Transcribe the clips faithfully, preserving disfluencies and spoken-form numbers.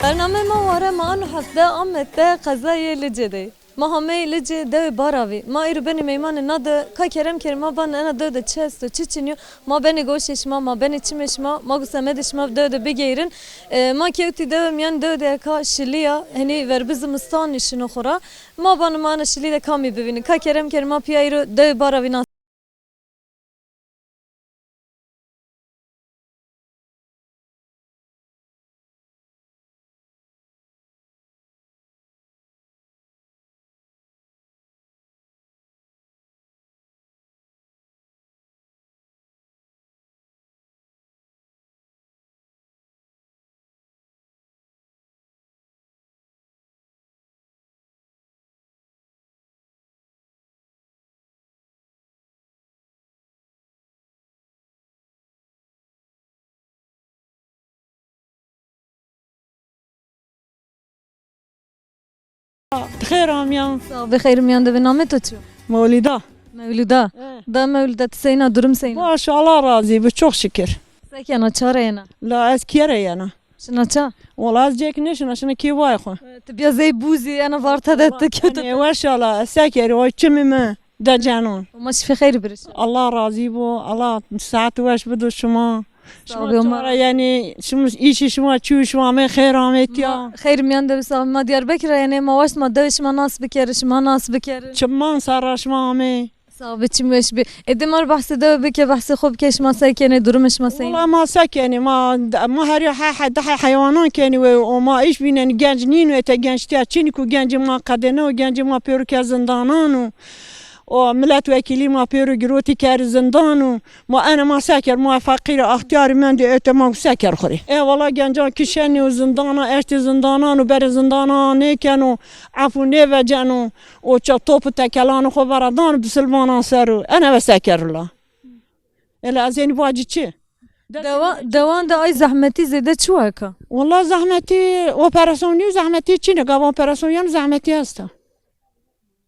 Bername ma ware ma anu hefte Amed de qezayê Licê de. Ma hamey Licê dewê Baravî. Ma îro benê meymanê na de, ka kerem kerê ma ban ena dew de çi esto, çi çinyo. Ma benê goşê şima, ma benê çimê şima, ma gu semedê şima dew de bigeyrin. E, ma kewtî dewe miyan dew de ka şiliya, henî verbi zimistanî şino xora. Ma ban ma ena şilî de kamî bibînin. Ka kerem kerê ma piya îro dewê Baravî nas. Xêr amiyan. Sağ ol, bi xeyr miyan de bi. Namê to çi? Mewlida. Mewlida. Eh. Da Mewlida, tu seyna, durum seyna? Baş, Allah razî bi, çok şükür. Sekena, çare yena? La ez kiyere yena. Şina ça? Wala ez cek neşina, şina kê vay xwe. Tu biya zey bûzî, ena varta de tu kewt. Ene weş ala, ez sekeri, oy çimî me, de canon. Ma şifê xeyr biriş. Allah razî bo, Allah saet weş bido şima. Sağ ol, Şima Ömer. Çara yani, şima işi şima çû, şima me xeyr ametiya. Ma xeyr miyan de bi sağ, ma Diyarbekir yani, ma waşt ma dev şima nas bikeri, şima nas bikeri. Çiman sara şima ame. Sağ ol, biçim weş bi. Ê dê mar behsê dewe bike, behsê xwe bike, şima se kenê, durumê şima se? Wala ma se kenê, ma, ma herî he, he, dehê heywanan kenî wê û ma îş bînenî, genc nîn wê te gençtiya çinî ku gencê ma qedêne û gencê ma pêro ke zindanan û, û milet wekîlî ma pêro girotî kerî zindan û ma ene ma se ker, ma feqîr e, extiyarî mendê ê te ma se ker xurê. Ê wala gencan kişenî û zindana, eştê zindanan û berê zindana nêken û efû nêvecen û û ça top û tekelanê xwe vera dan bisilmanan ser û ene ve sekerula. Ela ez ên vacî çi? Dewa-, dewan de ay zehmetî zêde çi weka? Wala zehmetî operasyon nîyo, zehmetî çi ne? Gava operasyon yan zehmetî hesta.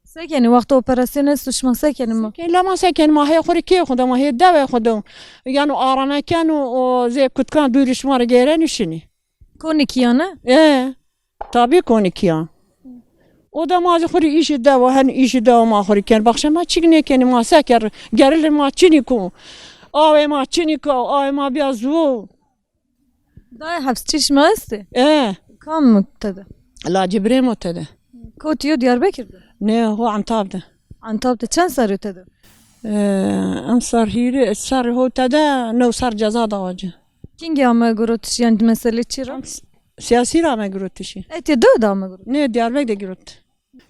Sekenî wexta operasyon esto şima sekenî ma? Sekenî, lema sekenî ma hê xwe rê kê xwe de, ma hê devê xwe de. Yan û arame ken û, û zê kutkan dûrî şima re gêren û şinî. Konikî ya ne? E, tabî konikî ya. O da ma zî xurî îşî dewa, hen îşî dewa ma xurî ken. Baxşe ma çik nêkenî ma se ker, gerilê ma çinî ku. Awê ma çinî ku, awê ma biya zû. Dayê hefs çişme estê? E. Kam te de? La Cibrê mo te de. Kotiyo Diyarbekir de? Ne, ho Antab de. Antab de çend serê te de? E, em sar hîrê, sar ho te de, new sar ceza dawa ci. Kîngê ame girotişî, yan meselê çi ra? Siyasî ra me girotişî. Etê dew de ame girot? Ne, Diyarbek de girot.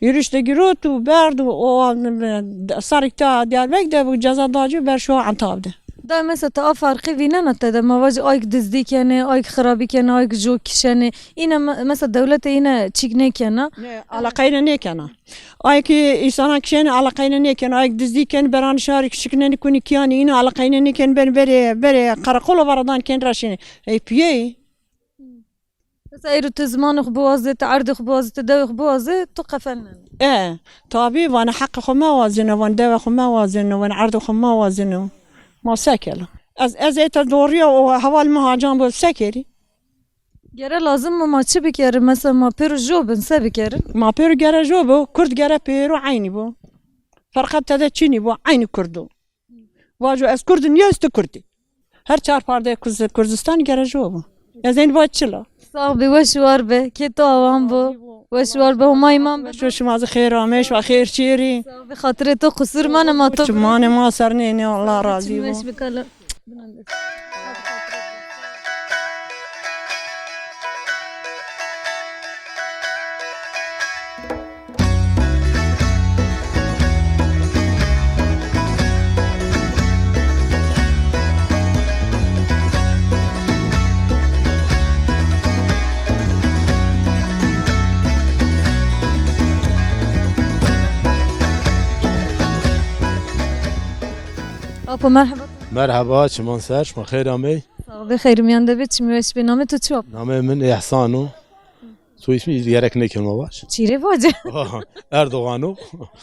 Yürüyüş de girot û berd û o, sarîk ta Diyarbek de bû, ceza dacî ber şo Antab de. Da mesela ta a farqî vînena te de, ma vacî ayk dizdî kenê, ayk xirabî kenê, ayk jo kişenê. Îne me-, mesela dewlete îne çîk nêkena. Ne, alaqeyne nêkena. Ay ki însana kişêne alaqeyne nêken, ay ki dizdî ken beran şarî kişikneni kunî kiyanî îne alaqeyne nêken ben berê, berê qereqola varadan ken raşîne. Ey piyê. Mesela êro tu zimanê xwe biwazê, tu erdê xwe biwazê, tu dewê xwe biwazê, tu qefelnen. E, tabî vane heqê xwe me wazine, van dewê xwe me wazine, van erdê xwe me wazine. Ma sekela. Ez, ez ê te doriya û heval me hacan bo sekerî. Gere lazim bo ma çi bikerin? Mesela ma pêro jo bin, se bikerin? Ma pêro gere jo bo, Kurd gere pêro eynî bo. Ferqet te de çinî bo, eynî Kurd o. Vajo ez Kurd im, ya ez tu Kurd î. Her çar pardeyê Kurz-, Kurdistan gere jo bo. Ez ên va çila. Sax bî, weş û war be. Kê to awan bo. Weş û war be, Homa îman be. Weş û şima zî xêr amê, şima xêr çêrî. Sax bî, xatirê to qusur mane ma to. Çimanê ma ser nê, nê, Allah razî bo. Weş bikala. Apo, merhaba. Merhaba, çiman ser, şima xeyr amey. Sağ ol, xeyr miyan de be, çimî weş be. Namê to çi wa? Namê min Ehsan o. Soy ismi gerek nekin ma baş. Çîrê vace. Erdoğan o.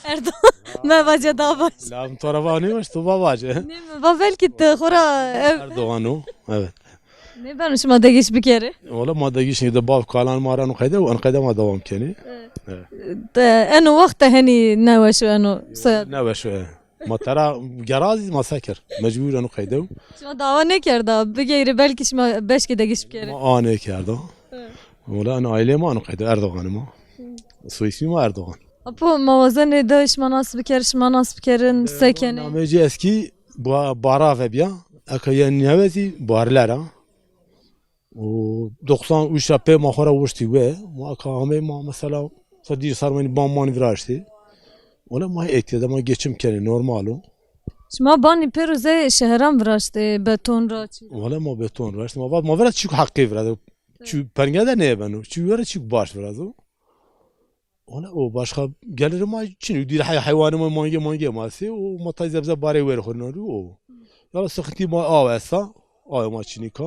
Erdoğan. Me vace daha baş. La, bu tarafa ne baş, tu ba vace. Ne mi? Ba belki te xora ev. Erdoğan o, evet. Nêbeno şima degîş bikerê? Wala ma degîş nî de bav kalan ma re eno qeyde û en qeyde ma dewam kenê. Te eno wext te henî neweş û eno soyad. Neweş e. Ma tera gerazî ma sekir. Mecbûr eno qeyde. Şima dawa nekerda, bigeyre belkî şima beşkê degîş bikerê. Ma a nekerda. Wala eno ailê ma eno qeyde Erdogan ma. Soyismî ma Erdogan. Apo, ma wazenê dewê şima nas biker, şima nas bikerin, se kenê? Namê cî eskî ba-, bara vebiya, eka yên newezî barlera. Û doxsan û üç re pê ma xwe re wiştî we, ma eka amê ma mesela, se dîr sar wenî ban man viraştî. Wala ma êtî de ma geçim kenê, normal o. Şima banî pêro zê şeheran viraştê, beton ra çi? Wala ma beton viraştî, ma vat ma vira çîk heqî virazo. Çi penge de nêbeno, çi were çîk baş virazo. Ona o başka gelir ma çin û dîr hey heywanê ma mangê mangê ma sê û ma tay zebze barê wer xwe nari o. Ya sıkıntı ma aw esa, aw ma çinîka.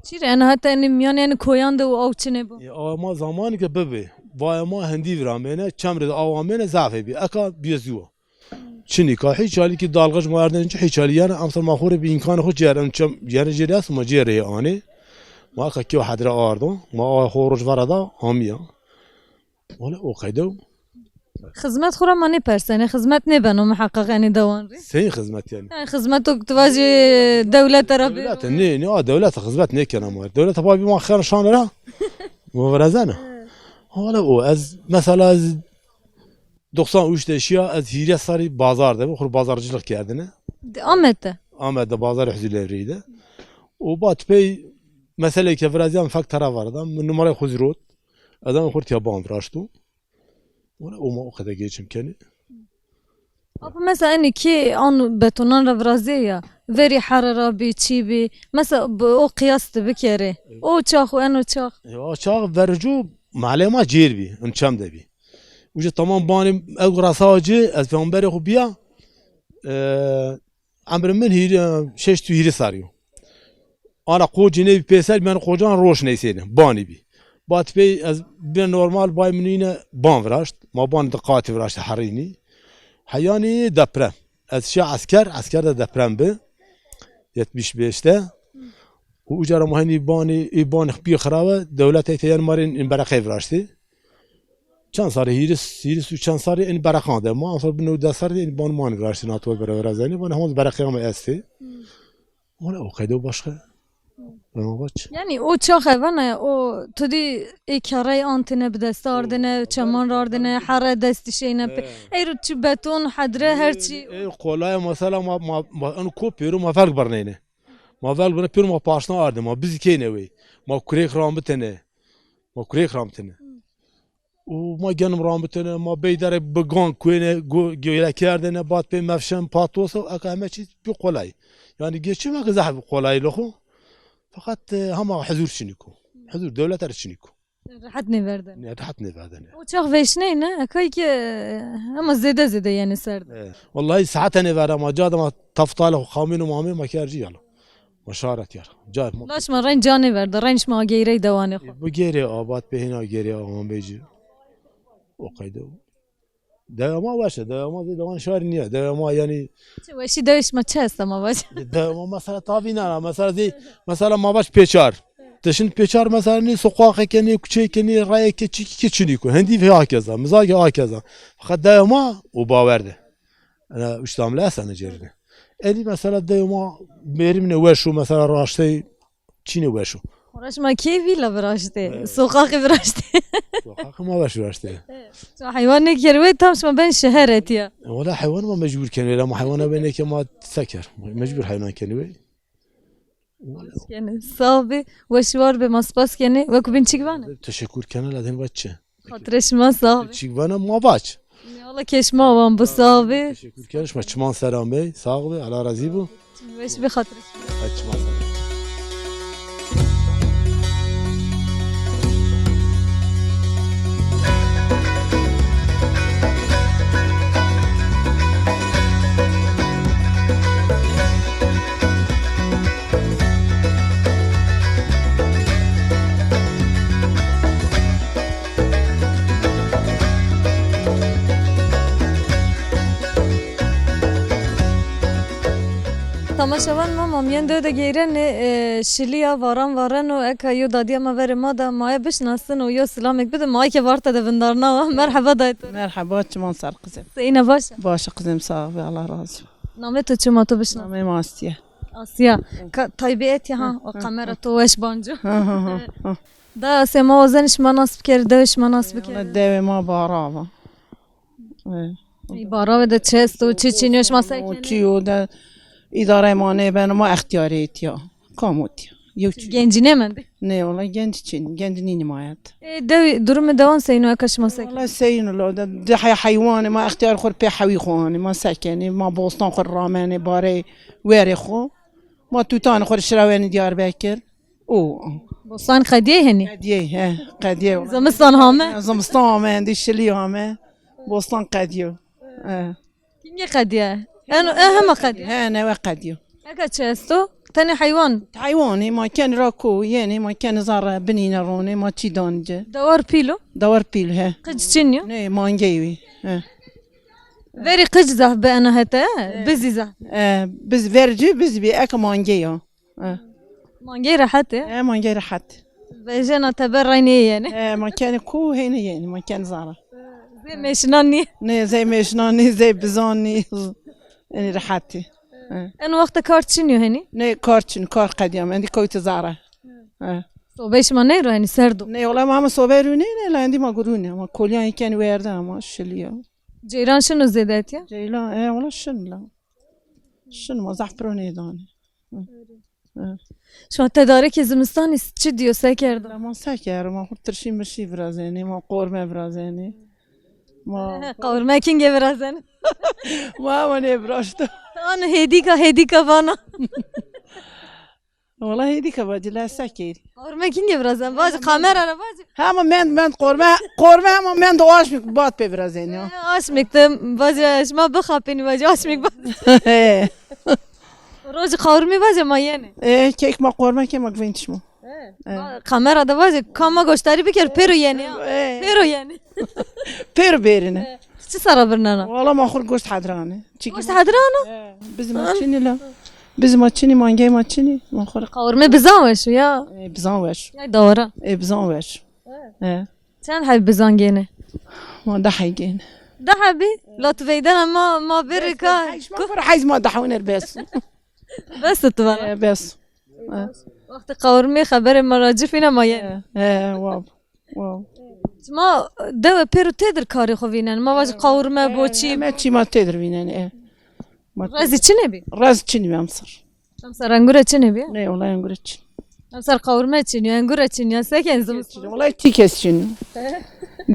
Çî re ena heta enê miyan yani koyan de û aw çinê bu. E, aw ma zamanî ke bibe. Vaya ma hendî viramêne, çemre de aw amêne zafê bi. Eka biyezû. Çinîka hiç halî ki dalgıç ma erdin hiç halî yani amsar ma xore bi imkanı xo ciğer, yani ciğer as ma ciğer anê. Ma eka ki hadre ardo, ma aw xo roj vara da amiya. Wala o qeyde. Xizmet xwe re ma nêpersene, xizmet nêbeno miheqeq enê dewan rê. Seyî xizmet yani. Yani xizmet o tu vajî dewlete re bê. Dewlete, ne, ne, a dewlete xizmet nêkene ma. Dewlete pa bî ma xer şan ra. Ma virazene. Wala o, ez, mesela ez doxsan üç de şiya, ez hîrê sarî bazar de, xur bazarcılık kerdine. Di Amed de? Amed de, bazar Huzurlevri'ydi. O bat pey meseleyke viraziyam fek tera varda, min numarayê xwe zirot. Adam xurt ya ban viraşto. Ona o ma o kadar geçim keni. Apo mesela enî kî an betonan re virazê ya, verî here ra bî, çî bî, mesela bi o qiyas tu bikerê. O çax û eno çax. E, o çax vercu malê ma cêr bî, in çem de bî. Uca tamam banî ew rasa acı, ez peygamberê xwe biya, e, emrê min hîrê, şeş tu hîrê sarî yo. Ana qocî nebî pêser, ben qocan roş neysêne, banî bî. Bat pey ez bi normal bay min yine ban viraşt. Ma ban di qatî viraşt herînî. Heyanî deprem. Ez şiya esker, esker de deprem bi. Yetmiş beşte. Û uca ra ma henî banî, ê banî xpî xirabe, dewlet ey teyen marên in bereqey viraştî. Çend sarî, hîris, hîris û çend sarî in bereqan de. Ma ansa bin û des sarî in ban man viraştî natwa bere virazenî. Ban hemaz bereqey ama estî. Wala o qeyde başka. Ama baş. Yani o çax evana ya, o tu dî ê kerey antine bi dest ardine, çeman ardine, here dest dişeyne. Eyro çi beton, hedre, her çi. E, kolay mesela ma, ma, ma, anu ko pêro ma velg berneyne. Ma velg berne pêro ma paşna arde, ma bizi keyne wey. Ma kurek ram bitene. Ma kurek ram bitene. Û ma genim ram bitene, ma bey dere bi gan kuêne, go-, gêle kerdene, bat pê mevşem patosa, eka heme çî bi kolay. Yani geçim eka zahf kolay loxo. Fakat, e, hema huzur çiniko. Huzur dewlet er çiniko. Rehet nêverdene. Ne, rehet nêverdene. O çax veşneyne, eka ki, e, ama zêde zêde yani ser de. E, vallahi saate nêverde ma, ca de ma taftal xamîn û mamê ma kerci yalo. Ma şaret yar. Ca ma. Laş ma renc ca nêverde, renc ma geyrey dewanê xwe. E, bu gêrê abat pê hêna gêrê awan bêjî. O qeyde. Dewa ma weş e, dewa ma zê dewan şar niye. Dewa ma yani. Çi weşî dewê şima çi hesta ma baş? Dewa ma mesela tavî nana, mesela zê, mesela ma baş pêçar. Te şimdi pêçar mesela ne sokakeke, ne kuçeyeke, ne rayeke, çikike çiniko. Hendi ve hakeza, mizage hakeza. Fakat dewa ma o bawer de. Ana uçtamle sana cerine. Edi mesela dewa ma merim ne weş o mesela raştey Çînê weş o. Xora şima kê vîla viraştê? Evet. Sokaqê viraştê? Sokaqê ma weş viraştê. Şima heywan nêkerê wê tam şima ben şeher etiya. Wala heywan ma mecbur kenê, ama heywana wê neke ma seker. Mecbur heywan kenê wê. Spas kenê. Sağ bê, weş war bê, ma spas kenê. Wekû bin çik vane? Teşekkür kenê, la din vaçe. Xatirê şima sax be. Çîk vana ma baş. Ne, Allah keşma wan bi sax be. Teşekkür ederim. Şima çiman selam bey. Sağ be. Allah razî bu. Weş be xatirê şima. Hadi çiman selam. Tamaşevan me, ma miyên dew de geyrenê, e, şiliya varan vareno, eka yo dadiya me verê ma de, maye bişnasin û yo silamek bidin, maye ke varta de vindarna wa. Merheba dayê to. Merheba, çiman ser qizim. Seyîne baş e? Baş e qizim, sağ ol, Allah razı olsun. Namê to çi, ma to bişnasin? Namê me Asya. Asya. Ka taybî etiye ha, o kamera to weş banco. Ha, ha, ha, ha. Da Asya, ma wazenî şima nas bikerî, dewê şima nas bikerî. Dewê ma Barava. E. Ey, Baravê de çi esto, çi çîn yo, şima se kenê? Çi yo de îdareyê ma nêbeno, ma extiyarê etiya. Kam etiya? Yew çî. Gencî nêmendî? Nê, wala genc çîn, genc nînî mayet. Ê, dew, durumê dewan seyîn o, eka şima se kenê? Wala seyîn o, la de, de hey-, heywanê ma extiyar xwe pê hewî xwe anî, ma se kenê, ma bostan xwe ramenê, barê werê xwe. Ma tutanê xwe şirawenî Diyarbekir. O. Bostan qediyê henî? Qediyê, he, qediyê. Zimistan hame? Zimistan hame, endî şilî hame. Bostan qediyo. He. Kîngê qediye? En, en hema qediye? He, newe qediyo. Eka çi esto? Tenê heywan? Heywanê ma ken ra ko, yenê ma ken zara binîne ronê, ma çî danî ci. Dewar pîl o? Dewar pîl, he. Qic çin yo? Ne, mangey wî, he. Verî qic zehf bi ena hete, he? Bizî zehf. E, biz verci, biz bi eka mangey ya. E. Mangey rehet e? E, mangey rehet. Vejena teber reynê yenê. E, ma kenê ku heyne yenê, ma kenê zara. Zê mêşinan nî? Ne, zey mêşinan nî, zey bizan nî. Enî rehet e. E. En wexte kar çin yo henî? Ne, kar çin, kar qediyam, endî kewte zara. E. Sobey şima neyro henî serd o? Ne, wala ma hema sobey rûnê ne, la endî ma gurûne, ma kolyan kenê werde ama şiliya. Ceyran şino zêde etiye? Ceyran, e, wala şin la. Şin ma zehf piro nêdanê. Hı. Hı. Şima tedarikê zimistanî çi diyo, se kerdo? Ma se kero, ma xwe tirşî mirşî virazenê, ma qorme virazenê. Ma qawirme kingê virazenê? Ma, ma nêviraşto. Tan hêdîka, hêdîka vana. Wala hêdîka vacî, la se kerî. Qawirme kingê virazen? Vacî kamera ra vacî. Hema mend, mend qorme, qorme hema mend aşmik bat pê virazenê ya. E, aşmik de vacî, şima bixapînî vacî, aşmik bat. He. Rojî qawirmî vacî ma yenê. E, kek ma qorme ke ma gvên çişmo. E. E. Kamera de vacî, ka ma goştarî biker, pêro yenê ya. E. Pêro yenê. Pêro bêrine. E. Çi sara birnena? Wala ma xur goşt hedirane. Çi Goşt hedirana? E, biz ma çinî la. Biz ma çinî, mangey ma çinî. Ma xur. Qawirmê bizan weş ya. E, bizan weş. Ya dawara. E, bizan weş. E. E. Çend heb bizan gêne? Ma deh heb gêne. Deh hebî? La tu veydena ma, ma bir ka. Heyş ma xur heyz ma deh winer bes. Bes tu vana? E, bes. E. Wextê qawirmê xeberê ma ra cifîne ma yenê. E, e, wab. Wow. Şima dewe pêro têdir karê xwe vînen. Ma vajî qawirme, boçî. Em çî ma têdir vînen, e. Ma Rezî çi nebî? Rez çinî em sir. Em ser engure çi nebî? Ne, wala engure çin. Em ser qawirme çin, engure çin ya, seken zimistan. Wala tîkes çin.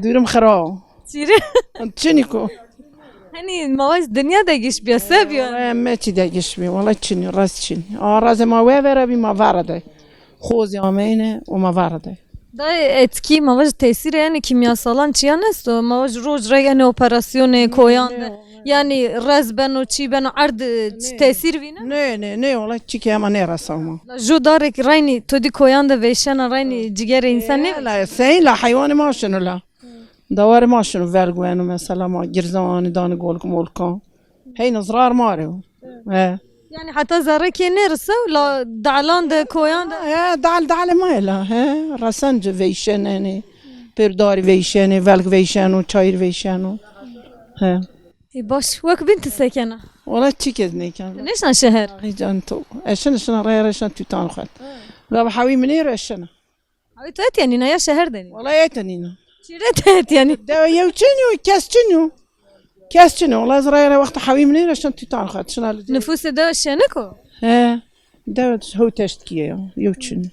Durum xira. Çîrê. Çinî ku. Hani ma vaj dinya de giş biya, se biya? Wala me çî de giş bi, wala çinî, rez çin. A rez ma we vera bi ma vara de. Xozî ameyne û ma vara de. Dayê etkî, ma vaj tesîrê, yani kîmyasalan çiyan esto? Ma vaj roj re, yani operasyonê koyan de, yani rez beno, çî beno, erd tesîr vîne? Ne, ne, ne, wala çîkê hema nêresa ma. La ju darek reynî, tu dî koyan de vêşena reynî cigerê însan ne? La sey la heywanê ma şino la. Dawarê ma şino velg weno, mesela ma girzan anî danî golk molkan. Heyna zirar ma re. He. Yani heta zerrekê nêrisa la dalan de, koyan de. He, dal, dal ma la, he. Resen ci veyşenenê. Pêr darî veyşenê, velg veyşeno, çayîr veyşeno. He. Ê baş, wek bin tu sekena? Wala çi kes nêken. Nêşan şeher? Ay can to. Eşin, eşin, raya, eşin tutan xwet. La bi hewî min ê re eşin. Abi tu etiye nîna ya şeher de nîna? Wala ete nîna. Çîrê te etiye nîna? De yew çin yo, kes çin yo. Kes çin yo. Wala ez raya re wexta hewî min ê re şin tutan xwet. Şina li Nüfusê de şenik o? He. De hew teştkiye ya. Yew çin.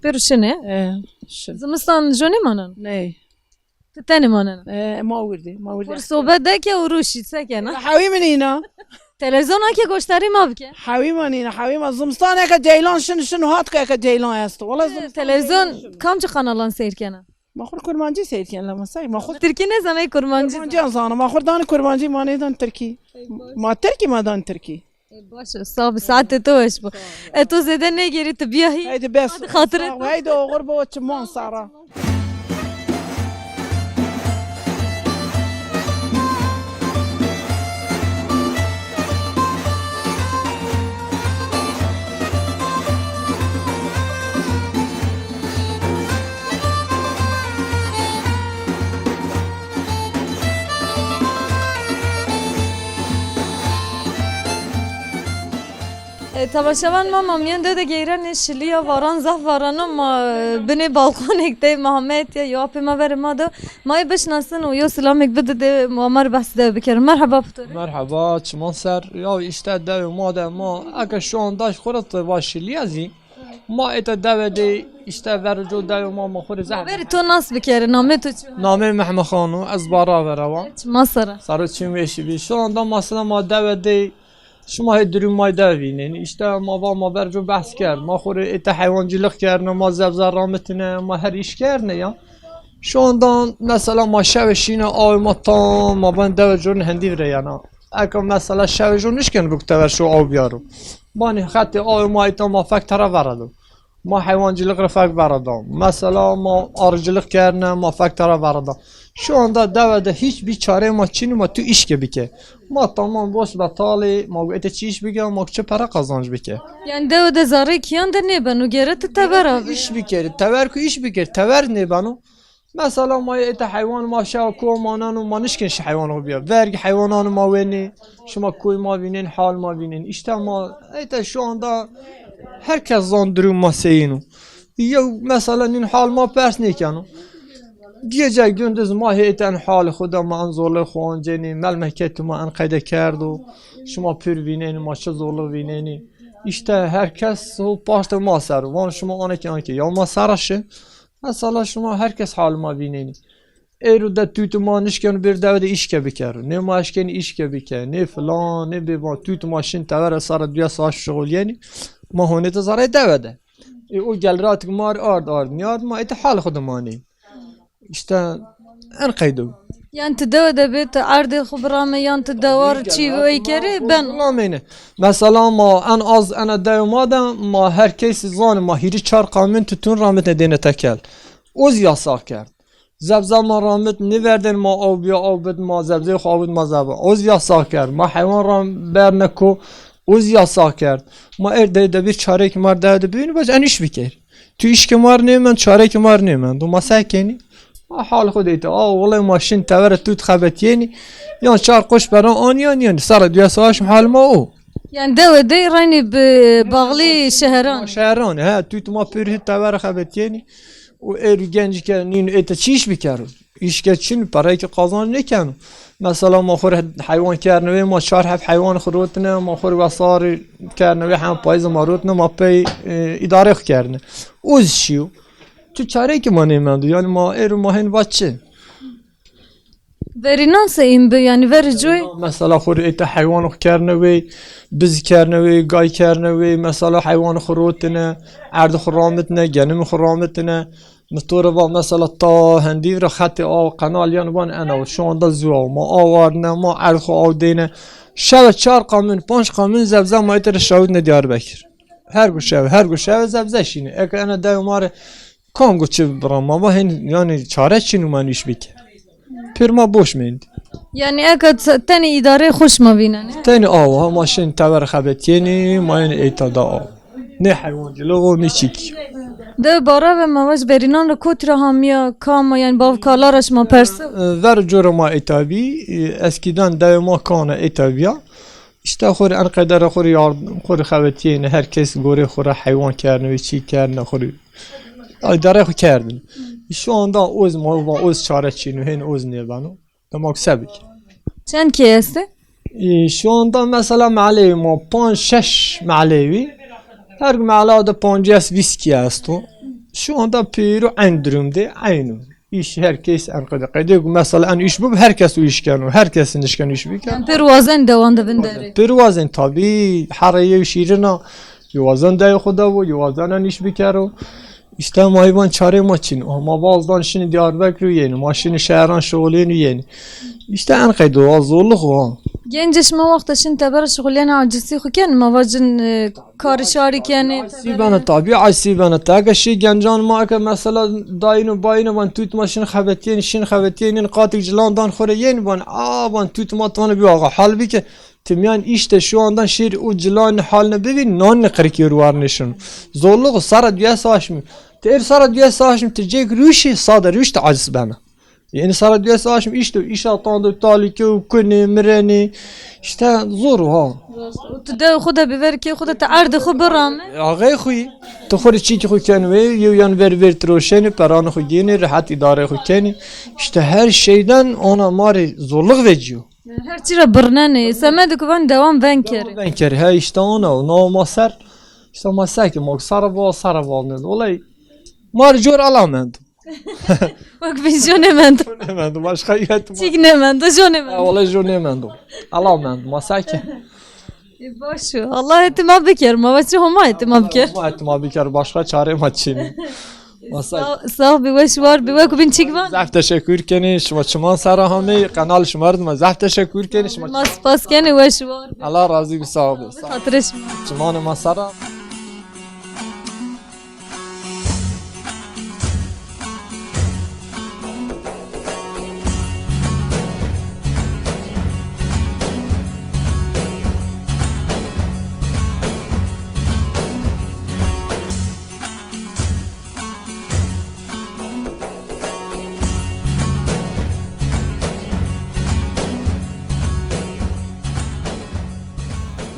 Pêro şine? He. Şin. Zimistan jo nêmanan? Ney. Tu tenê manena? E, ma wirdê, ma wirdê. Xur sohbet deke û rûşî, se kena? Hewî min îna. Televîzyona ke goştarî ma bike? Hewî ma nîna, hewî ma. Zimistaneke ceylan şin, şin û hat ke eke ceylan esto. Wala zimistan televîzyon ceylan şin. Kamçi kanalan seyr kena? Ma xur kurmancî seyr ken la ma sey. Ma xur Tirkî nezanay kurmancî. Kurmancî zana. Ma xur dan kurmancî, ma nêdan tirkî. Ma tirkî, ma dan tirkî. E, baş e, sağ bi, saetê to weş bo. E, to zêde nêgêrî, tu biya hî. Heydi bes. Hadi xatirê to. Heydi oxir bo, çiman sara. E, temaşevan ma, ma miyên de de geyrenê şiliya varan, zaf varana ma, e, binê balkonek de ma heme etiye, yo apê ma verê ma de, ma yê bişnasin û yo silamek bide de ma, ma rê behs de bikirin. Merheba pitorê. Merheba, çiman ser. Ya işte devê ma de ma, eke şu anda xwe re te va şiliya zî. Ma ête deve de işte verco devê ma, ma xwe re zehmet. Verê to nas bikere, namê to çi? Namê Mehmet Xano, ez bara vera wan. Çima sera. Saro çim weşî bî. Şu anda mesela ma deve de Şima hê dirû may devînin. Îşte ma va ma berco behs kerd. Ma xwe rê ête heywancılık kerine, ma zevza ramitine, ma her iş kerine ya. Şu anda mesela ma şevê şîne awê ma tam ma ban deve corun hendîv re yana. Eka mesela şevê jo nişken bik tever şu aw biyaro. Bani xetê awê ma ita ma fek tera verado. Ma heywancılık re fek berada. Mesela ma arıcılık kerine, ma fek tera berada. Şu anda deve de hiçbir çare ma çin ma tu iş ke bike. Ma tamam boş betalê, ma gu ete çi iş bike, ma çi para kazanç bike. Yani dewe de zarê kiyan de nêbeno, gere tu tever abi. İş bike, tever ku iş bike, tever nêbeno. Mesela ma ete heywan ma şewa ku manan û ma nişkin şi heywan xwe biya. Vergi heywanan ma wenê, şima kuy ma vînin, hal ma vînin. İşte ma ete şu anda herkes zan durum ma seyîn û. Yew mesela nîn hal ma pers nêkeno. Gece gündüz ma hêten hal xwe de ma en zorluk xwe ancenî, melmeket ma en qeyde kerdo. Şima pir vînenî, ma çi zorluk vînenî. İşte herkes o paştê ma ser. Van şima anekî anekî ya ma seraşi. Mesela şima herkes hal ma vînenî. Êro de tût ma nişken bir deve de işke bikero. Nê ma eşken işke bike, nê filan, nê bêvan. Tût ma şin tevere sara duya saş şixulyenî. Ma honê de zare deve de. E, o gelratik mar ard ard niyard ma ete hal xwe de manî. İşte en qeydo. Yan tu dewe de bê tu erdê xwe birame yan tu dewar çî wey kerê ben. Nameyne. Mesela ma en az ene dewe ma de ma her kes zan ma hîrî çar qamin tutun ramite dêne tekel. Oz yasak kerd. Zebza ma ramit niverdin ma aw biya aw bid ma zebzê xwe aw bid ma zeba. Oz yasak kerd. Ma heywan ram berne ko oz yasak kerd. Ma er de de bir çarek mar de de bîn baş en iş bikir. Tu îşkê mar nêmen, çarekê mar nêmen. Tu ma se kenî? Ma hal xwe deyte. A, wele ma şin tevere tu dixebetiyênî. Yan çar qoş beran aniyan, yan sara duya savaş hal ma o. Yani dewe de reynî bi bağlı şehran. Ma şehran, he, tu tu ma pürhü tevere xebetiyênî. O êrû gencî ke nîn ête çi îş bikero? Îşke çin, pereyke qazanc nêkeno. Mesela ma xwe re heywan kerine wê, ma çar heb heywan xwe rotine, ma xwe re wesarî kerine wê, hem payîza ma rotine, ma pey, e, îdare xwe kerine. Oz şiyo. Tu çareyke ma nêmendo. Yani ma êro ma hên va çi? Verînan se în bi, yani verî coy? Mesela xwe re ête heywan xwe kerine wê, biz kerine wê, gay kerine wê, mesela heywan xwe rotine, erd xwe ramitine, genim xwe ramitine. Mi to re va mesela ta hendîv re xetê aw qenal yan van ena û şu anda zû aw ma aw arne, ma erd xwe aw dêne. Şeve çar qamin, panc qamin zebze ma ête re şawitne Diyarbekir. Her gu şeve, her gu şeve zebze şîne. Eke ena dew ma re kam gu çi bira ma va hên yani çare çin û ma nîş bike. Pir ma boş mend. Yani eka t-, tenê îdareyê xweş ma vînenê? Tenê awa, ma şên tever xebetiyênî, ma yên êta da aw. Ne heywancılık o, ne çîk. De bara ve ma vaj berînan re kotî re hamiya, kama, yani bav kala re şima perse? E, ver cora ma êta bî, e, eskiden dewe ma kana êta biya. İşte xwe re en qedere xwe re yardım, xwe re xebetiyêne, her kes gorê xwe re heywan kerine ve çî kerine xwe re. Ay, darê xwe kerdin. Şu anda oz ma va oz çare çîno, hên oz nêbeno. Demek sebik. Çend kê este? E, şu anda mesela mahalleyê ma panc şeş mahalleyê wî. Her mahalleyê de pancas vîst kê esto. Şu anda pêro eyn durumde, eyn o. İş her kes en qede. Qede ku mesela en iş bu, her kes o iş keno. Her kes nişken iş bikeno. Yani pêr wazen dewan de bin derê. Pêr wazen tabii, her yew şîrina, yo wazen dey xwe de bu, yo wazen en iş bikero. İşte ma heyvan çare ma çin. Ama bazdan şini Diyarbekir yeni, ma şini şehran şoğleni yeni. İşte en qeydo, zorluk o. Genç şima wexta şin teber şixuliyene acisi xwe ken, ma vacin, e, karî şarî kenê. Ay sî bene tabii, ay sî bene. Te eke şî gencan ma eke mesela dayino bayino van tut ma şin xebetiyeni, şin xebetiyeni, qatik cilan dan xore yeni van, a van tut ma tane bir ağa. Halbuki Timiyan işte şu andan şir û cilan haline bibîn, nan ne qirikî û warnişin. Zorluk sara duya savaş mı? Te er sara duya savaş mı? Te cek ruşi, sada ruş te aciz bana. Yeni sara diye savaşım işte, işte tandı talike û kuni mireni, işte zor ha. Tu de xwe de bi ver kê xwe de te erdê xwe birame. Axê xwî, tu xwe çîkî xwe ken wê, yew yan ver ver troşeni, peranı xwe gêni, rahat idare xwe keni. İşte her şeyden ona mari zorluk veciyo. Her çi re birnenê. Semed ku van devam ven keri. Ven keri. He işte ona, ona ma ser. İşte ma seki, ma sara va, sara va ne. Olay mar cor alamend. Wek bin jone mendo. Nemendo, başka yet. Çik nemendo, jone mendo. Wala jone mendo. Alamend, ma seki. E, baş o. Allah etima biker, ma vaçi homa etima biker. Ma etima biker, başka çare ma çin. Sağ, sağ bi, weş war bi, wek bin çik van. Zaf teşekkür keni, şima çiman sara hami, kanal şima ardma zaf teşekkür keni, şima. Ma spas keni, weş war bi. Allah razı bi, sağ bi. Xatirê şima. Çiman ma sara.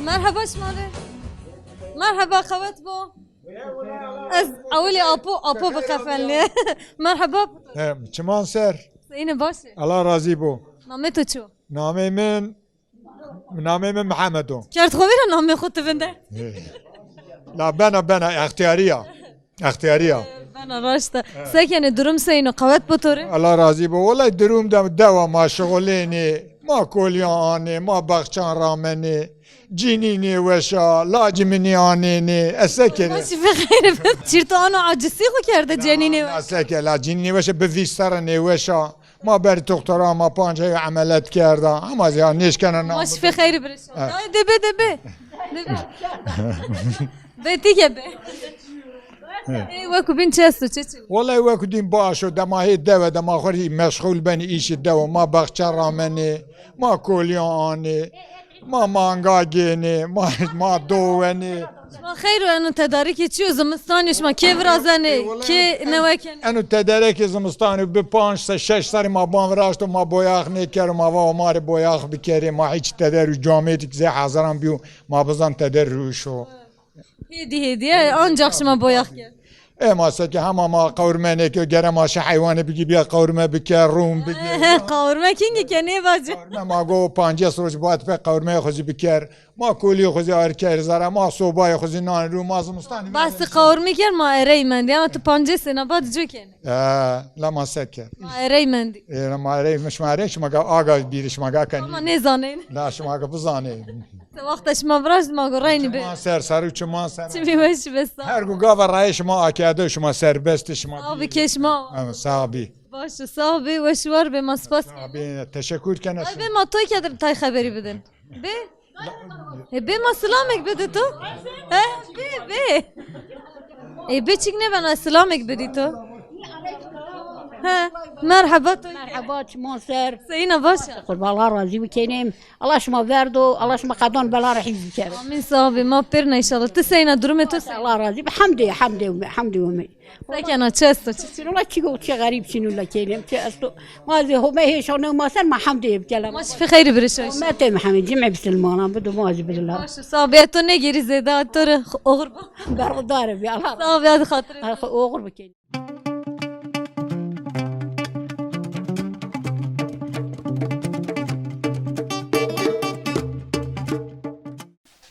Merheba şima re. Merheba, qewet bo. Ez ewilê apo, apo bixefen lê. Merheba. He, çiman ser. Seyîne baş e. Allah razî bo. Namê to çi yo? Namê min Namê min Mihemed o. Kerd xwe vêra namê xwe tu vinde. La bena, bena, extiyariya. Extiyariya. Bena raşta. Sekenê durum seyno qewet bo to rê? Allah razî bo. Welay durum de dewa ma şixulênê, ma koliyan anê, ma baxçan ramenê, cînî nêweşa, lacî min anênê, ez sekerê. Şifê xeyr be. Çîrto ano acizî xwe kerde cenînê. La seke, la cînî nêweşa bi vîst serre nêweşa. Ma ber doktora ma panca emeliyat kerda. Ama ya nêşkena na. Ma şifê xeyr birişa. Dayê debe debe. Debe. Betike be. Ê, weku bin çi esto, çi çi? Wele weku din baş o, dema hê dewe, dema xwe rî meşxul benî îşî dewe. Ma baxça ramenê, ma kolya anê. Ma manga gênê, ma, ma dowenê. Şima xeyr û eno tedarikê çi yo? Zimistanê şima kê virazenê, kê newekenê? Eno tedarikê zimistanê bi panc se şeş serî ma ban viraşto, ma boyax nêkero, ma va ma rê boyax bikerê, ma hiç teder û camêdik zê haziran biyo, ma bizan teder rûşo. Hêdî hêdî ye, ancak şima boyax ker. Ê ma seke hema ma qewrme nêke, gere ma şi heywanê bigî biya qewrme bike, rûn bigî. Qewrme kîngî ke nêvace. Qewrme ma go pancês roj bad pe qewrmeyê xwe zî biker. Ma kolî xwe zî arker zara, ma sobayê xwe zî nan rû, ma zimistan. Bahsî qewrmî ker ma erey mendî, ama tu pancês sena bad cû kenî. Ee, la ma seke. Ma erey mendî. Ê, ma erey, şima erey, şima ga aga bîrî, şima ga kenî. Ama nêzanên. La şima ga bizanê. Te wexta şima viraj ma go reynî be. Çiman ser, serû çiman ser. Çimî weş be sağ. Her gu gava rayê şima akede, şima serbest, şima. Sağ bi keşma. Evet, sağ bi. Baş, sağ bi, weş war be, ma spas. Sağ bi, teşekkür kene. Ay be, ma toy kedim tay xeberî bidin. Be? E, be ma silamek bidî to. He? Be, be. E, be çik nêbena silamek bidî to. He, merheba to. Merheba, çiman ser. Seyîna baş e. Qurban, Allah razî bi kenî. Allah şima verdo, Allah şima qedan bela re hîz bikeve. Amîn, sağ bi. Ma pêr ne inşallah. Tu seyîna, durumê to seyîna? Allah razî bi. Hemdê, hemdê, hemdê ûmê. Sekena, çi esto? Çi çin ola, çi go, çi xerîb çin ola kêlem, çi esto. Ma zê home hêşane ma ser ma hemdê bikelem. Ma şifê xeyrî birişe. Home te Mihemed, cimê bisilmanan, bidu ma zî bidila. Baş, sağ bi. To negêrî zêde, to re oxir bo. Berxudar bi, Allah. Sağ bi, hadi xatirê. Oxir bikin.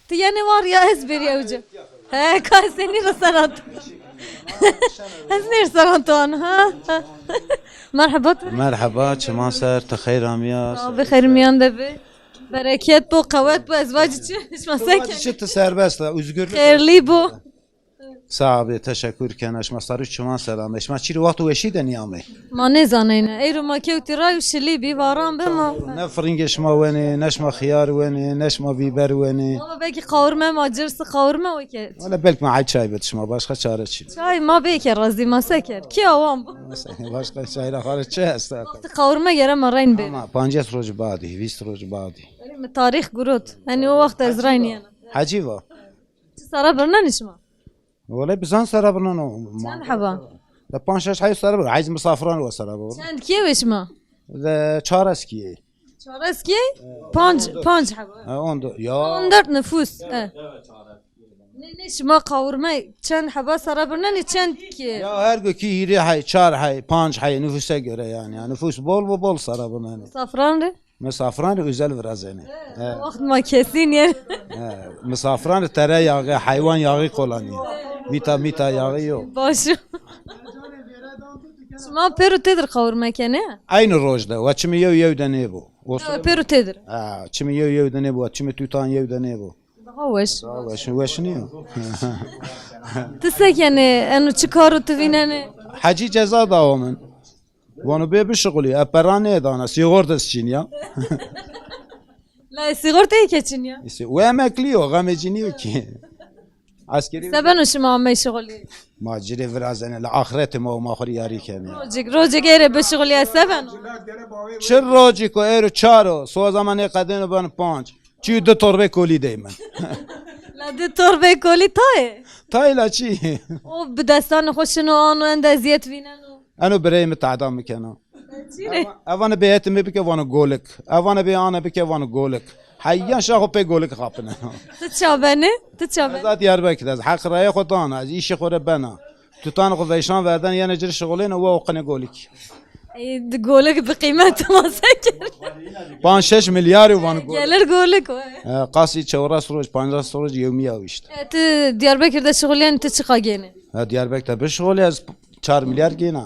Tu yenê war ya ez bêrî ew ci. He, ka ez tenî li ser hat. Ez nê li ser hat an, ha? Ha. Merheba tu. Merheba, çiman ser, tu xeyr amiya. Sağ bi, xeyr miyan de bi. Bereket bo, qewet bo, ez vacî çi? Şima seke. Çi tu serbest e, özgürlük. Xêrlî bo. Sax be, teşekkür kena. Şima sarû çiman selam. Şima çîrî wext û weşî de niyame? Ma nêzaneyne. Eyro ma kewtî ray û şilî bî, varan bi ma. Ne firingê şima wenê, ne şima xiyar wenê, ne şima bîber wenê. Ama belkî qawirme ma, cirsî qawirme weke. Wala belk ma ay çay bid şima, başka çare çi? Çay ma bêke razî ma seker. Kî awan bu? Başka çay ra xare çi hesta? Wextî qawirme gere ma reyn bê. Ama pancês roj badî, vîst roj badî. Mi tarîx gurot. Hani o wext ez reyn yena. Hecî va. Çi sara birnenî şima? Wele bizan sera binan o. Çend heba? De panc şeş heyî sere bû. Heyî misafran we sere bû. Çend kiyê wê şima? De çar eskiyê. Çar eskiyê? Panc, panc heba. Ha, on dört. Ya. On dört nüfus. E. Ne, ne şima qawurme çend heba sere bû, ne, ne çend kiyê? Ya her gukî hîrê heyî, çar heyî, panc heyî nüfusa göre yani. Yani nüfus bol bu bol sere bû yani. Misafran de? Misafran de özel virazene. He. Wext ma kesî niye. He. Misafran de tere yağı, hayvan yağı kullanıyor. Vita mita yağı yok. Baş. Şima pêro têdir qawurme kene? Aynı rojda. Ve çimi yew yew de nebû. Olsun. Pêro têdir. Ha, çimi yew yew de nebû. Çimi tutan yew de nebû. Daha weş. Daha weş, weş niye? Tu se kene, eno çi karo tu vînene? Hecî ceza dawa min. Vano bê bişixulî, e pera nêdana, sîxortes çin ya. La sîxorteyê ke çin ya. Îşte, we emeklî yo, xemê cî nîyo ki. Eskerî. Se beno şima amey şixulî? Ma cirê virazene, la axretê ma û ma xwe rî yarî kene. Rocik, rocik êrê bişixulî, se beno? Çi rocik o, êro çar o, soza ma nê qedêno ben panc. Çi du torbê kolî dey min. La du torbê kolî tayê? Tayê la çi? O bi destanê xwe şino ano, ende eziyet vîneno. Eno bireyê min tehda min kena. Çi rê? Ev-, evane bêhetê min bike vano golik. Evane bê ane bike vano golik. Heya şaxo pê golik xapine. Tu çabene? Tu çabene? Ez a Diyarbekir ez. Heq raya xwe dana. Ez işê xwe re bena. Tutan xwe veyşan verden yene cir şixulêne we oqine golik. Ey, di golik bi qîmet mase kir. Panc şeş milyar û van golik. Gelir golik we. E, qasî çewres roj, pancas roj yewmiya wî işte. E, tu Diyarbekir de şixuliyên tu çiqa gêne? Ha, Diyarbekir de bişixulî ez çar milyar gêna.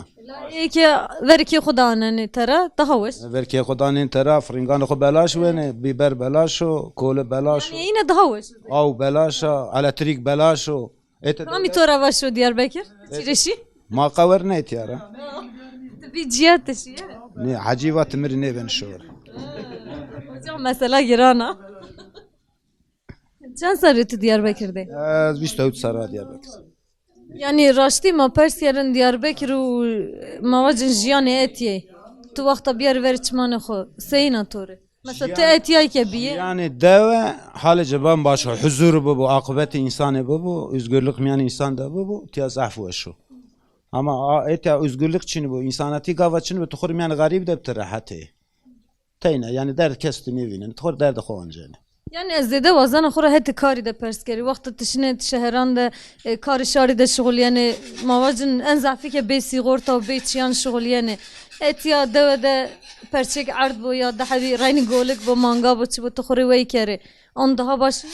Ê ke verkê xwe danenê te re, daha weş. Verkê xwe danên te re, firinganê xwe belaş wêne, bîber belaş o, koli belaş o. Yani yine daha weş. Aw belaş a, elektrik belaş o. Ê te Kamî dewlet to re veş o Diyarbekir? Çireşî? Ma qewer neytiyara. Tu bî ciya te şiye? Ne, hecî va timir nêbin şor. Hocam mesela girana. Çend serî tu Diyarbekir de? Ez bîst û hewt serra Diyarbekir. Yani raştî ma pers kerin Diyarbekir û ma vacin jiyanê etiyê. Tu wexta biyar ver çimanê xwe, seyîna to re? Mesela tu etiyayke biyê. Jiyanê dewe halê ceban baş o. Huzur bibo, akıbeti insanê bibo, özgürlük miyan insan de bibo, tiya zaf weş o. Ama a, etiya özgürlük çin bo, insanatî gava çin bo, tu xur miyan garîb de bi tu rehetê. Teyne, yani derd kes tu nêvînin, tu xur derd xwe ancene. Yani ez zêde wazana xwe re hetê karî de pers kerî. Wexta tu şinê şeheran de, e, karê şarî de şixuliyene, ma vacin en zafî ke bê sîgorta û bê çiyan şixuliyene. Etiya dewe de perçek erd bo ya dehevî reynî golik bo, manga bo, çi bo, tu xurê wey kerê. An daha baş.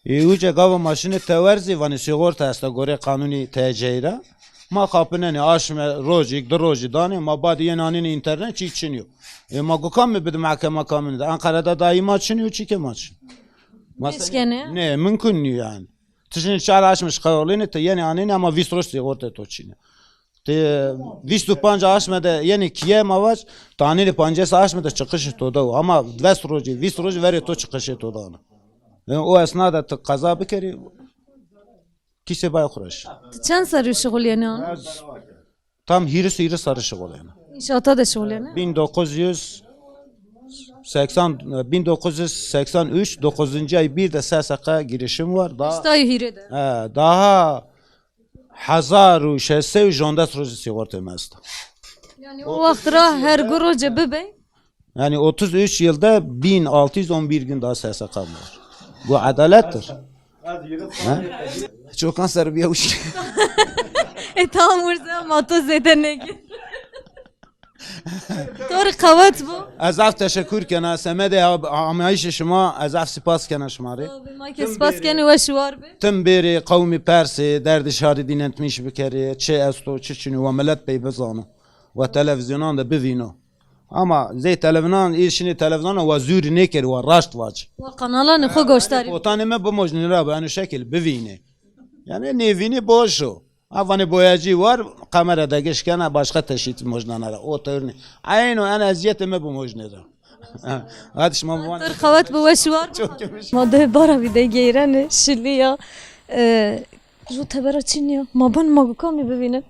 Ê, uca gava maşinê te werzî vanê sîgorta esta gorê qanûnî T C re. Ma xapinenê aşme rojîk, du rojî danê, ma badî yên anînê înternet çî çin yo. Ê, ma guka me bide mehkema kamînê de. Enqerede dayî ma çin yo, çîkê ma çin. Nêşkene? Nê, mimkun nîyo yani. Tiştên çar aşme şixeyolînê te yenê anînê ama vîst roj sîgortê to çîne. Tê vîst û panc aşme de yenê kiye ma vac, tanînê pancês aşme de çıkışê to de o. Ama dest rojî, vîst rojî verê to çıkışê to dana. Yani o esna de tu qeza bikerî, kîsê bay xureş. Tu çend serî şixuliyene ana? Tam hîris hîris serî şixuliyene. İnşaata de şixuliyene? Bin dokuz yüz seksen, bin dokuz yüz seksen üç, dokuzuncu ay bir de S S K girişim var. Daha, Hîştayî hîrê de. He, daha hezar û şeş sey û jondes rojî sîgortê me esta. Yani o wext ra her gu roce bibe? Yani otuz üç yılda bin altı yüz on bir gün daha S S K var. Bu adalettir. Ha? Çokan ser bir yavuş. E tamam, Urza, ma to zêde neke. To rê qewet bo. Ez zaf teşekkür kena, semedê amayîşê şima, ez zaf spas kena şima rê. Bi ma ke spas kenê, weş û war be. Tim bêrê qewmî persê, derdê şarî dînetmîş bikerê, çi esto, çi çinî, we milet pey bizano. We televîzyonan de bivîno. Ama zey televîzyonan, îşinê televîzyonan we zûrî nêkerî, we raşt vac. We kanalanê xwe goşdarî. Potanê me bimojnê ra bi eno şekil bivînê. Yani nêvînî boş o. Evanê boyacî war, kamera de giş kena, başka teşhît mojnana ra. O tewr nê. Eyno en eziyetê me bimojnê ra. Hadi şima bi wan. Tir qewet bi weş war. Çok yumuş. Ma dê bara vî de geyrene, şiliya. E, jo tebera çin ya. Ma ban ma guka mî bivînin.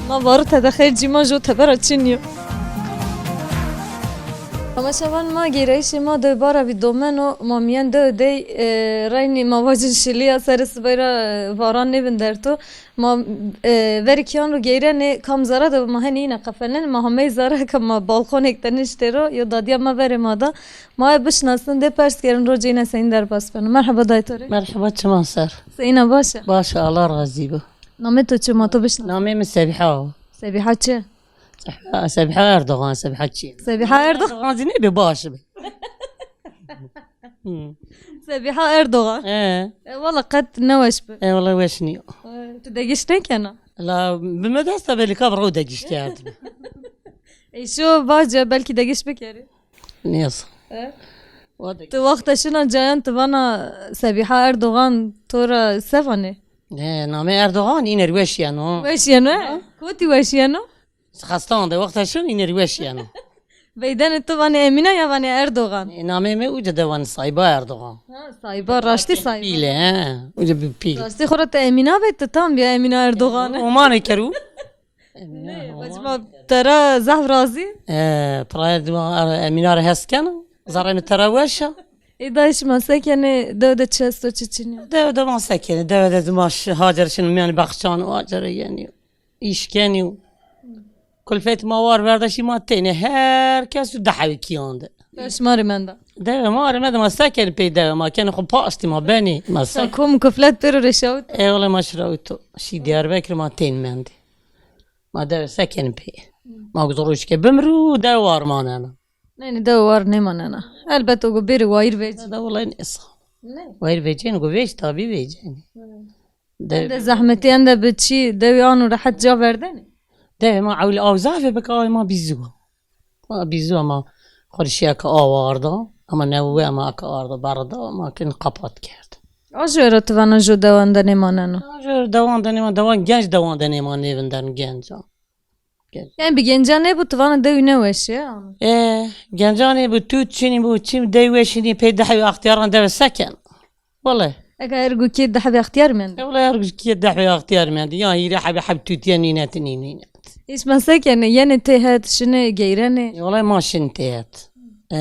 Ma varu te de xeyr cîma jo tebera çin ya. Temaşevan ma, gêrayîşê ma dewbara vî domeno, ma miyan dew dey, e, reynî ma vajin şiliya serê sibeyra, e, varan nêbin derto. Ma, e, verî kiyan ro geyrenê kam zara de ma henî îne qefelin, ma hamey zara ke ma balkonek te niştê ro, yo dadiya ma verê ma da. Ma ev bişnasin dê pers kerin rocê îne seyîn derbas beno. Merheba dayê to rê. Merheba, çima ser? Seyîna baş e? Baş e, Allah razî bo. Namê to çi, ma to bişnasin? Namê min Sebîha. Sebîha çi? Sebîha, Sebîha Erdogan, Sebîha çi? Sebîha Erdogan. Erdogan zî nebe baş be. Hı. Sebîha Erdogan. He. E, wala qet ne weş be. E, wala weş nîyo. E, tu degiş nekena? La, bi me desta belî ka bi rew degiş kerdin. E, şu bace belkî degiş bikerî. Neyse. E? O da Tu wexta şina cayan tu vana Sebîha Erdogan to ra se vanê? Ne, namê Erdogan îner weş yeno. Weş yeno, he? Ha? Kotî weş yeno? Xestan de wexta şin îner weş yeno. Veydene tu vanê Emîna ya vanê Erdogan? E, namê me uca de vanê Sayba Erdogan. Ha, Sayba, raştî Sayba. Pîle, he. Uca bi pîl. Raştî xora te Emîna be, tu tam biya Emîna Erdogan. Omanê keru. Emîna Ne, Erdogan. Bacima te ra zehf razî. E, piraya dima Emîna re hes kena. Zarê me te ra weş a. Ê dayê şima se kenê, dew de çi esto çi çinî? Dew de ma se kenê, dew de dima şi-, hacer şin miyan baxçan û hacer yenî. Îş kenî û kulfet ma war verdaşî ma têne her kes û dehewî kiyan de. Dew şima rê menda. Dew ma rê menda ma se kenê pey dew ma kenê xwe paştî ma benî ma se. Kom kuflet pêro rê şawit? E wele ma şirawito. Şî Diyarbekir ma tên mendî. Ma dew se kenê pey. Ma ku zorûşke bimrû dew war manena. Ne, ne, dew war nêmanena. Elbet o ku bêrî wayîr vecî. Da wele nêsa. Ne. Wayîr vecîn ku vec tabî vecîn. De zehmetî ende bi çî dewê an û rehet ca verdenê? Dewê ma ewil aw zaf e, bika awê ma bîzû. Ma bîzû ma xurşiyeke aw arda. Ama ne wê ma eke arda berda, ma kin qapat kerd. A ji wê re tu vana jo dewan de nêmaneno? A ji wê dewan de nêman, dewan genc dewan de nêman nêvin derin genca. Yani bi gencan nebû, tu vana dewî ne weş e, ama. E, gencan nebû, tu çinî bû, çim dey weşînî pey dehwî extiyaran dewe seken. Wele. Eka her gukê dehwî extiyar mendî. E, wele her gukê dehwî extiyar mendî. Ya hîrê hebî heb tûtiye nînet, nînet. Hiç meseke ne, yenê tê het, şinê geyrenê. E, wele ma şin tê het. E.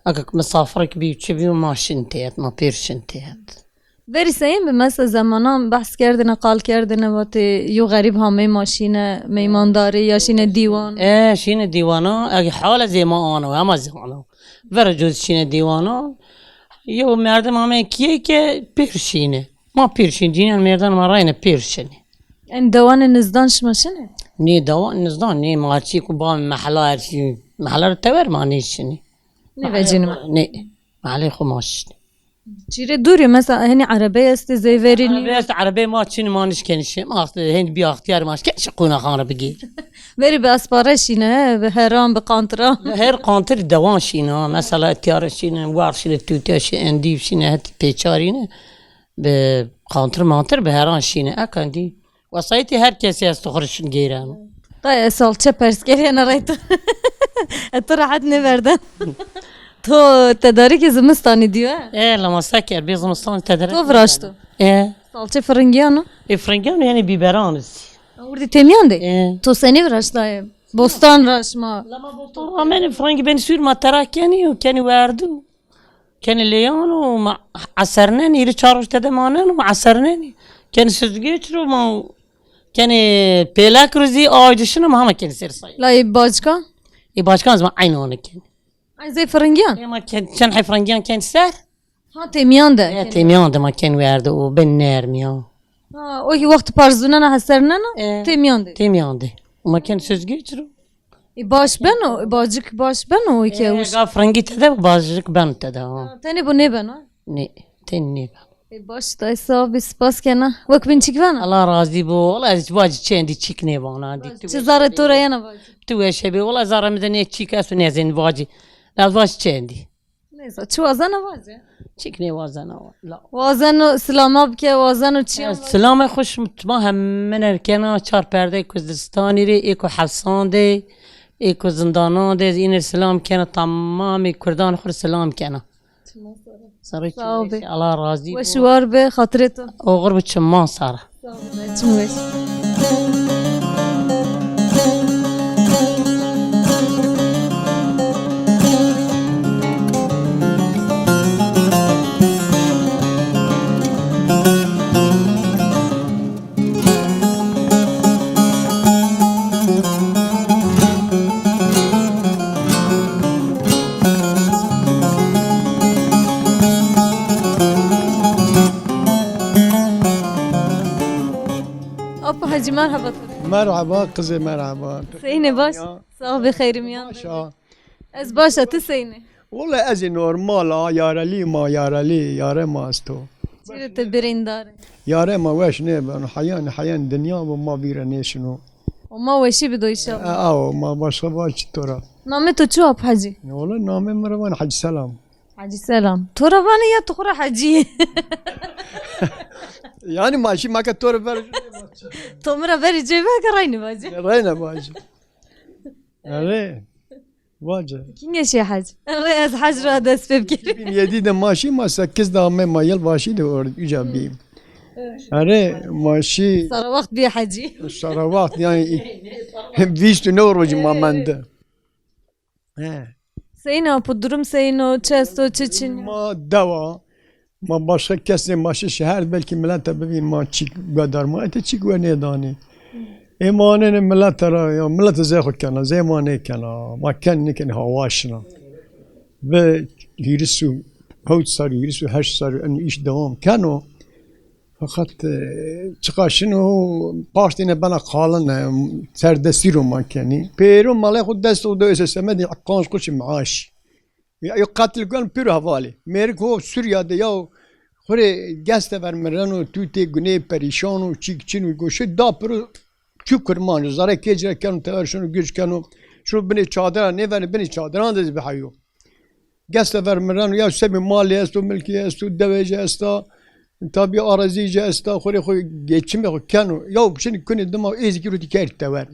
Eka misafirek bî, çi bî, ma şin tê het, ma pêr şin tê het. Verî seyên bi mesela zemanan behs kerdine, qal kerdine, vatê yo xerîb hamey ma şîne meymandarî ya şîne dîwan. E, şîne dîwana, eg hale zê ma ano, hema zê ano. Vera cûz şîne dîwana. Yo merdim hamey kiyê ke pêr şîne. Ma pêr şîn, cînan merdan ma rayne pêr şîne. En dewanê nizdan şima şine? Nê dewan nizdan, nê ma çî ku ba mehla her şî, mehla tewer ma nê şîne. Ne vecînî ma? Nê, mehlê xwe ma şîne. Çîrê dûrî, mesela, henî erebey estê zeyverînî? Erebey est, erebey ma çin ma nişkenî şim. Axt, hên bi axtiyar ma şke, şi qûna xan re bigîr. Verî bi espare şîne, he, bi heran, bi qantira. Her qantir dewan şîne, ha. Mesela, tiyare şîne, war şîne, tûtiya şîne, endîv şîne, het pêçarîne. Bi qantir mantir, bi heran şîne. Ekandî. Wesayîtê her kesî ez tu xwe şin geyran. Tay ez salçe pers kerê ne reyt. E tu rehet nêverden. To tedarîkê zimistanî diyo, he? E, lama se ker, bê zimistan tedarîk. To viraşto? E. Salçe firingiyan o? E, firingiyan yani biberan zî. Urdî têmiyan de? E. To senî viraştayê? Bostan raşma. Lama bostan. Amenê firingi ben sûr ma tera kenî û kenî werdu. Kenê lêyan û ma esernenî, hîrê çar roj tede manen û ma esernenî. Kenê süzgeç ro ma kenê pêlek ro zî ay dişin ma hema kenê ser sayı. La ê backa? Ê backan zî ma eynî wan kenê. Ay zê firingiyan? Ê ma ken, çend hey firingiyan kenê ser? Ha, têmiyan de. E, têmiyan de ma kenê werde û ben nermiya. Ha, o ki wext parzûnena hesernena, e, têmiyan de. Têmiyan de. Û ma kenê süzgeç ro. Ê baş beno, ê bacik baş beno, ê ke Ê, wis- ga firingî tede, bacik beno tede, ha. Ha, tenê bo nêbeno? Nê, tenê nêbeno. Ê baş, tay sax bî, spas kena. Wek bin çik vana? Allah razî bo. Wala ez bacî çendî çik nêvana. Dî tu Çi weş zarê bê. To re yena bacî? Tu weş hebê. Wala zarê min de ne çik esto nezên bacî. Ez bacî çendî. Neyse, çi wazena vace? Çik nêwazena wa. La. Wazeno silama bike, wazeno çiyan Ez vace. Silame xweş, ma hemine kena, çar perdeyê Kurdistanî rê, ê ku hefsan de, ê ku zindanan de, îne silam kena, tamamê Kurdan xwe silam kena. Sarı Sağ ol be. Allah razı Weş û war be, xatirê tu. Oğur bu çimman sara. Sağ ol be, çim weş. Merhaba. Merhaba, qizê merhaba. Seyne baş? Ya. Sağ ol, bi xeyrim yan. Başa. Ez başa, tu seyne? Wala ez ê normal a, yarelî ma, yarelî, yare ma ez to. Çi te birîndar e? Yare ma weş nebe, heyan, heyan dinya bu ma vîre nêşino. O ma weşî bido inşallah. E, aw, ma başka var çi tora. Name to çi ap hacî? Wala name mi re van Hacî Selam. Hacî Selam. To re vanê ya tu xwe re hecî yî? Yani ma şî ma ke to re ver. To mi re verî cê veke reyne bacî. Reyne bacî. Erê. Vace. Kîngê şê hec? Erê ez hec re dest pê bikirim. iki bin yedi de ma şî ma sekiz de me ma yılbaşı de or uca bî. Erê ma şî. Sara wext bî hecî. Sara wext yani vîst û neh rojî ma mende. He. Seyna, bu durum seyno, çi esto, çi çin? Ma dewa, ma başka kesê, ma şi şehir, belkî milete bibîn, ma çîk guedar ma, ete çîk we nêdanî. Ê ma anêne milete ra, ya milete zê xwe kena, zê ma nêkena, ma ken nêken hawa şina. Ve hîris û hewt sar, hîris û heşt sar, en îş devam keno. Feqet, e, çiqa şino, paştîne bena qalin, e, serdestî ro ma kenî. Pêro malê xwe dest û dewê semedê qanc quşî maaş. Ya, yo qetil gon pir hevalê. Mêrik ho Sûriya de ya xurê geste ver mireno, tu tê gunê perîşan û çîk çin û goşê da piro çû kurmanc. Zare kê cire keno, tever şino, güç keno. Şino binê çadira, nêvene binê çadiran de zî biheyo. Geste ver miran ya sebî malê esto, milkê esto, devê jî esta, tabî arazî jî esta, xurê xwe geçimê xwe keno. Ya şinî kunê dima êzikî rûtî kerd tever.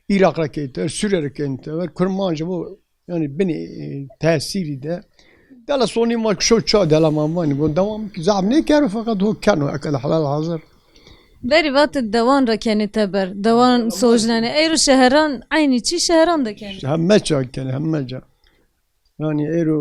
Îraq re kên tever, Sûriye re kên tever, Kurmanc bo, yani binê, e, tesîrî de. Dela sonî ma şo ça dela ma vanî, bo devam ki zaf nêkero, feqet ho keno, ekel helal hazir. Berî vat dewan re kenê teber, dewan sojnenê. Eyro şeheran, eynî çî şeheran de kenê? Heme ça kenê, heme ca. Yani êro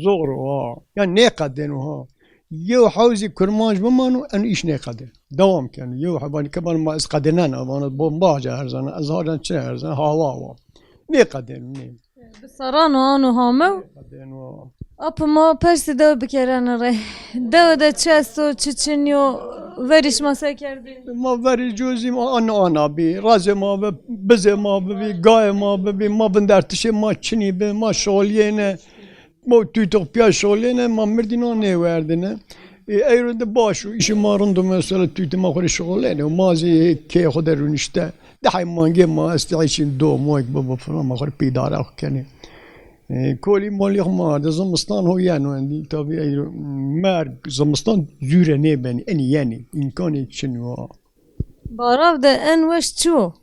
zor o ha. Yani nêqedêno ha. Yew hewzî kurmanc bimano, en îş nêqedê. Devam keno. Yew hebanî keban ma ez qedênen, avana bombaca erzana, ez hacan çi erzana, hawa wa. Nêqedêno, nê. Bi saran û an û hamew. Nêqedêno. Ap ma persî dew bikerene rê. Dew de çi esto, çi çin yo, verîş ma se kerdî? Ma verî cozî ma an ana bî. Razê ma bi, bizê ma bibî, gayê ma bibî, ma vindertişê ma çinî bi, ma şoliyêne. Ma tûtox piya şolêne, ma mirdî no nêwerdine. Ê, eyro de baş û îşê ma rind û mesela tûtê ma xwe rê şolêne. Û ma zî kê xwe de rûnişte. Dehê mangê ma estî îşîn do moyek bibo filan ma xwe rê pîdare xwe kenê. Ê, kolî molî xwe ma arde zimistan ho yeno endî. Tabî eyro merg zimistan zûre nêbenî. Enî yenî. Îmkanê çin wa. Barav de en weş çi wo?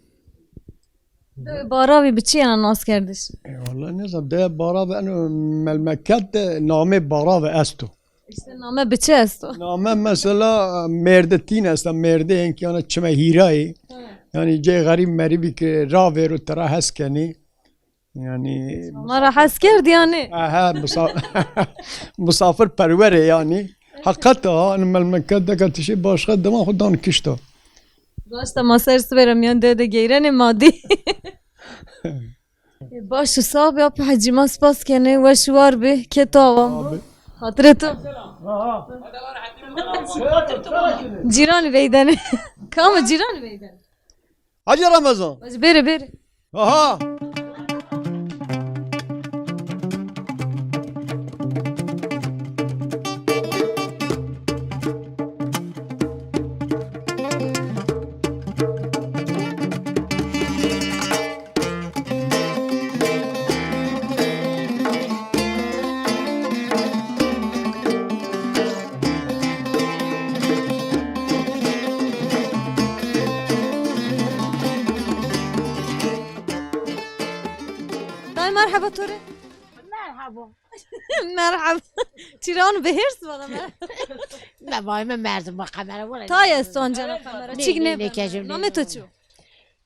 Dewê Baravî bi çi yena nas kerdiş? E, wala nizam, dewê Baravî eno melmeket de namê Baravî esto. İşte name bi çi esto? Name mesela mêrde tîn esta, mêrde enkî yana çime hîrayê. He. Yani cê xerîb merîbî ki ravêro tera hes kenî. Yani. Mara hes kerd yani. Aha, musa-, musafir perwerê yani. Heqet ha, eno melmeket deka tişê başka dema xwe dan kişta. Raşta ma ser sibê re miyan de de geyrenê madî. Baş û sax be, Ap Hecî, ma spas kenê, weş û war be, kê tu awan bo. Abi. Xatirê tu. Cîranî veydenê. Kam e cîranî veydenê? Hacı Ramazan. Hacı bêrê, bêrê. Aha. Dayê merheba to rê. Merhaba. Merhaba. Çîran bi hêrs bana merhaba. Ne vay me merdim bak kamera wala. Tay esto ancana kamera. Çik ne? Namê to çi yo?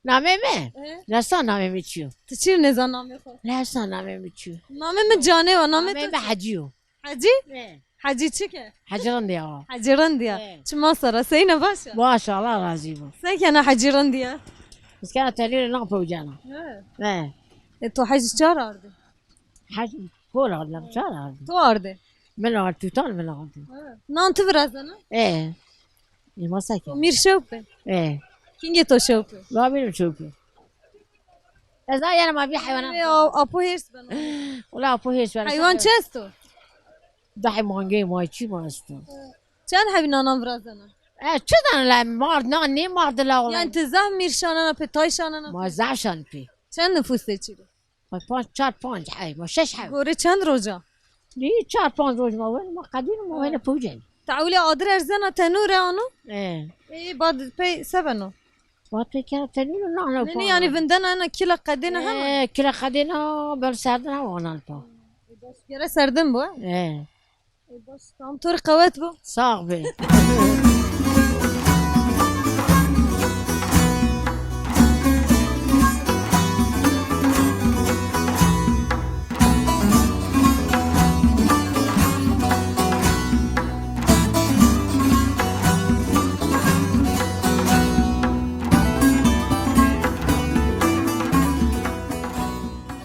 Namê me? He? Lesa namê me çi yo? Tu çi nêzan namê xwe? Lesa namê me çi yo? Namê me Canê wa, namê to çi? Namê me Hecî yo. Hecî? He. Hecî çi ke? Hecî Rindiya. Hecî Rindiya. He. Çima sara, seyne baş e? Baş, Allah razî bo. Sen kena Hecî Rindiya? Ez kena telî re lan pewcana. He. He. E, to hecî çar arde? Hecî kol arde, çar arde. To arde? Min arde, tutan min arde. He. Nan tu virazana? E. E, masake. Mîr şewp be? E. Kingê to şewp e? Babî çewpî. Ez a yana ma vî heywana. Ê, a-, apo hêrs beno. Wala apo hêrs beno. Heywan çi esto? Dahê mangê ma çi ma esto? Çend hebî nanan virazena? E, çi dan la mar, nan nê mar dila wala. Yani ti zaf mîr şanana pê, tay şanana pê? Ma zaf şan pê. Çend nifûsê çi? Ma panc, çar, panc hey, ma şeş hey. Gorê çend roja? Nî çar, panc roj ma wen, ma qedîn ma wene pûcen. Tewlê adir erzena tenûre ano? E. Ê, bad pey se beno? Bad pey kera tenûre nana. Nî, nî, yani vindena ena kila qedêna hema? E, kila qedêna bel serdin hema nan pa. Ê, baş gere serdin bu, he? E. Ê, baş, tam tor qewet bu. Sağ be.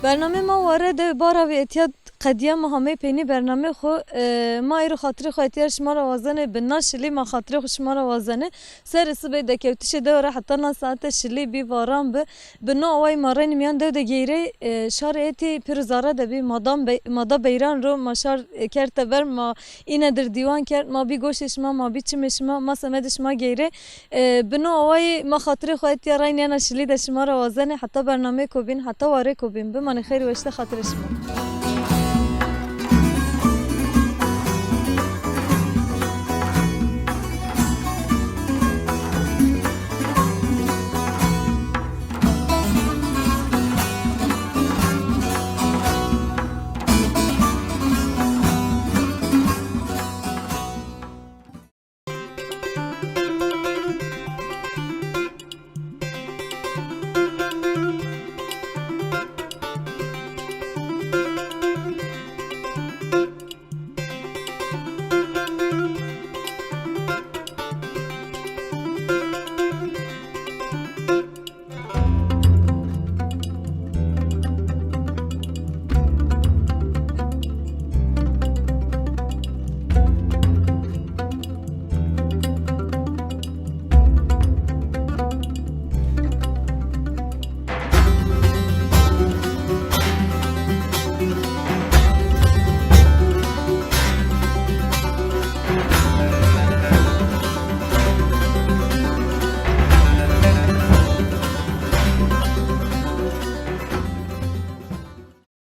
Bernamê ma ware de bara vê etiya qediya ma hamey peynî bernamê xwe, e, ma îro xatirê xwe etiya şima ra wazene, bi na şilî ma xatirê xwe şima ra wazene. Serê sibê dekewtişê dewe re heta na saete şilî bî, varan bi. Bi no awayî ma rê nimiyan dew de geyrê, e, şarê etî pir zare de bî. Ma dan be-, ma da beyran ro, ma şar, e, kerte ber, ma îne dir dîwan kerd, ma bî goşê şima, ma bî çimê şima, ma semedê şima geyrê. E, bi no awayî ma xatirê xwe etiya reyniyana şilî de şima ra wazene. Heta bernameyê ku bîn, heta warê ku bîn. Bimanê xeyr û weşte xatirê şima.